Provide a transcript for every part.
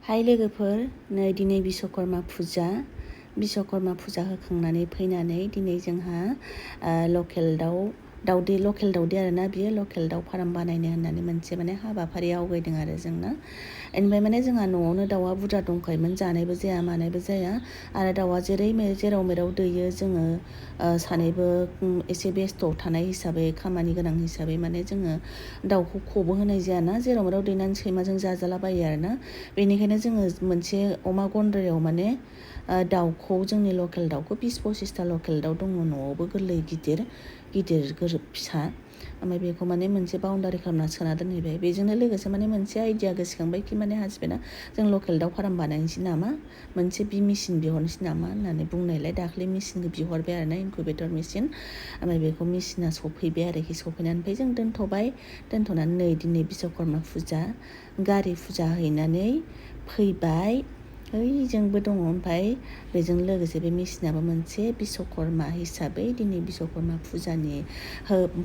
हाय लोगोफोर, नै दिनै बिश्वकर्मा फुजा होखांनानै फैनानै दिनै जोंहा लकेल दाउदै आरोना बियो लकेल दाउ फार्म बानायनो होननानै मोनसे हाबाफारि आवगायदों आरो जोंना। ओमफ्राय जोंहा न'आवनो दाउआ बुरजा दंखायोमोन, जानायबो जाया मानायबो जाया आरो दाउआ जेराव मेराव दैयो। जोङो सानैबो एसे बेस्थ' थानाय हिसाबै, खामानि गोनां हिसाबै जोङो दाउखौ खबो होनाय जायाना, जेराव मेराव दैनानै सैमाजों जाजालाबायो आरोना। बेनिखायनो जोङो मोनसे अमा गन्द्रायाव दाउखौ, जोंनि लकेल दाउखौ 20-25टा लकेल दाउ दङ न'आवबो, गोरलै गिदिर फिसा। ओमफ्राय बेखौ मोनसे बाउन्डारि खालामना सोना दोनहैबाय। बेजोंनो लोगोसे मोनसे आइडिया गोसोखांबाय कि हासबेन्डआ जों लकेल दाउ फार्म बानायनोसै नामा, मोनसे बिहरनोसै नामा होननानै बुंनायलाय दाख्लै मेसिनखौ बिहरबाय आरोना, इनकुबेटर मेसिन। ओमफ्राय बेखौ मेसिना सफैबाय आरोखि। सफैनानै ओमफ्राय जों दोनथ'नानै नै दिनै बिश्वकर्मा फुजा, गारि फुजा हैनानै फैबाय। जोंबो दङ। ओमफ्राय बेजों लोगोसे बे मेसिनाबो मोनसे बिश्वकर्मा हिसाबै दिनै बिश्वकर्मा फुजानि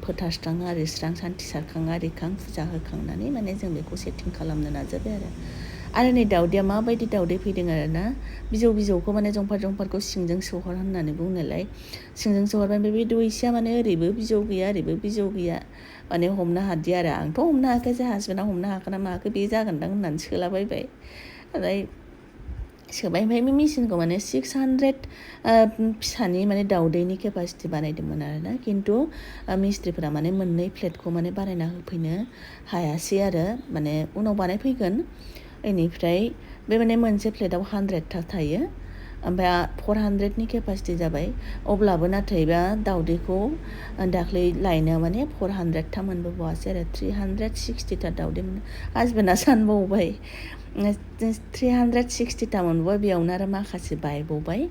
फोथारस्रां आरिस्रां सान्थि सारखां आरिखां फुजा होखांनानै जों बेखौ सेटिं खालामनो नाजाबाय आरो नै दाउदैया माबायदि दाउदै फैदों आरोना। बिजौखौ जंफारखौ सिंजों सोहर होननानै बुंनायलाय सिंजों सोहरबाय। ओमफ्राय बे दुइसिया ओरैबो बिजौ गैया ओरैबो बिजौ गैया, हमनो हादिया आरो। आंथ' हमनो हायाखै, जोंहा हासबेन्डआ हमनो हाखोना माखो बे जागोनदां होननानै सोलाबायबाय। ओमफ्राय सोबाय। ओमफ्राय बे मेसिनखौ 600 फिसानि दाउदैनि केपासिटि बानायदोंमोन आरोना। खिन्थु मिस्ट्रिफोरा मोननै प्लेटखौ बानायना होफैनो हायासै आरो, उनाव बानायफैगोन। बेनिफ्राय बे मोनसे प्लेटाव 100टा थायो। ओमफ्राय 400नि केपासिटि जाबाय। अब्लाबो नाथायबा दाउदैखौ दाख्लै लायनायाव 400टा मोनबोबावासै आरो, 360टा दाउदै हासबेन्डआ सानबावबाय। 360टा मोनबोबाय, बेयावनो आरो माखासे बायबावबाय।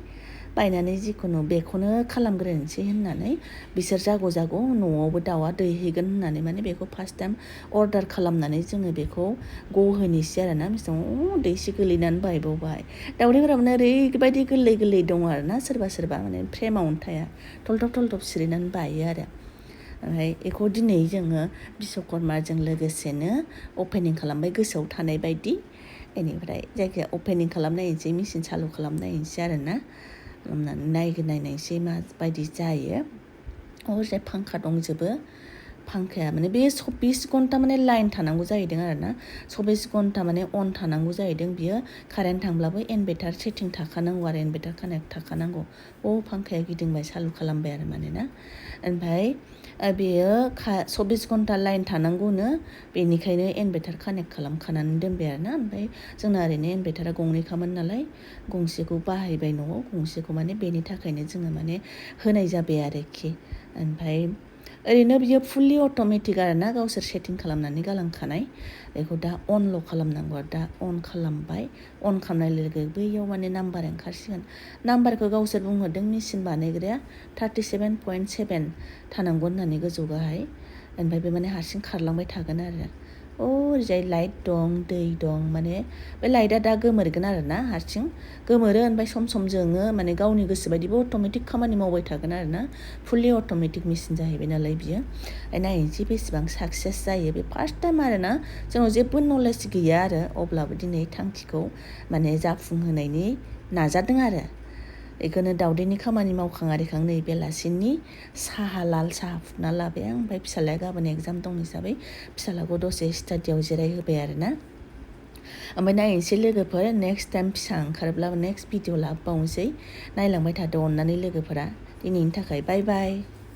बायनानै जिखुनु बेखौनो खालामग्रोनोसै होननानै बिसोर जागौ न'आवबो दाउआ दैहैगोन होननानै बेखौ फार्स्ट टाइम अर्डार खालामनानै जोङो बेखौ गहोनोसै आरोना। दैसे गोलैनानै बायबावबाय। दाउदैफोरा ओरैबायदि गोरलै दङ आरोना, सोरबा फ्रेमावनो थाया, थलथब सिरिनानै बायो आरो। ओमफ्राय बेखौ दिनै जोङो बिश्वकर्माजों लोगोसेनो अपेनिं खालामबाय, गोसोआव थानाय बायदि। बेनिफ्राय जायखिजाया अपेनिं खालामनायनोसै, मेसिन चालु खालामनायनोसै आरोना। नायनायनोसै माबायदि जायो। ओरैजाय फांखा दंजोबो। फांखाया बे 24 घन्टा लाइन थानांगौ जाहैदों आरोना। 24 घन्टा अन थानांगौ जाहैदों। बियो कारेन्ट थांब्लाबो इनभार्टार सेटिं थाखानांगौ आरो, इनभार्टार कानेक्ट थाखानांगौ। फांखाया गिदिंबाय, चालु खालामबाय आरो ना। ओमफ्राय बेयो 24 घन्टा लाइन थानांगौनो, बेनिखायनो इनभार्टार कानेक्ट खालामखानानै दोनबाय आरोना। ओमफ्राय जोंना ओरैनो इनभार्टारा गंनैखामोन नालाय, गंसेखौ बाहायबाय न'आव, गंसेखौ बेनि थाखायनो जोङो होनाय जाबाय आरोखि। ओमफ्राय ओरैनो बियो फुल्लि अट'मेटिक आरोना, गावसोर सेटिं खालामनानै गालांखानाय। बेखौ दा अनल' खालामनांगौ आरो। दा अन खालामबाय। अन खालामनाय लोगो बैयाव नाम्बार ओंखारसिगोन। नाम्बारखौ गावसोर बुंहरदों, मेसिन बानायग्राया 37.7 थानांगौ होननानै गोजौ गाहाय। ओमफ्राय बे हारसिं खारलांबाय थागोन आरो। ओरैजाय लाइट दं, दै दं। बे लाइटआ दा गोमोरगोन आरोना, हारसिं गोमोरो। ओमफ्राय सम जोङो गावनि गोसो बायदिबो अट'मेटिक खामानि मावबाय थागोन आरोना। फुल्लि अट'मेटिक मेसिन जाहैबाय नालाय बियो। नायनोसै बेसेबां साक्सेस जायो। बे फार्स्ट टाइम आरोना, जोंनाव जेबो नलेज गैया आरो। अब्लाबो दिनै थांखिखौ जाफुंहोनायनि नाजादों आरो। बेखौनो दाउदैनि खामानि मावखां आरिखां नै बेलासिनि लाल साहा फुदुंना लाबाय आं। ओमफ्राय फिसालाया गाबोन एग्जाम दं हिसाबै फिसालाखौ दसे स्टाडियाव जिरायहोबाय आरोना। ओमफ्राय नायनोसै लोगोफोर, नेक्स्ट टाइम फिसा ओंखारोब्ला नेक्स्ट भिडिअ लाबोबावनोसै। नायलांबाय थादो अननानै लोगोफोरा। दिनैनि थाखाय बाय बाय।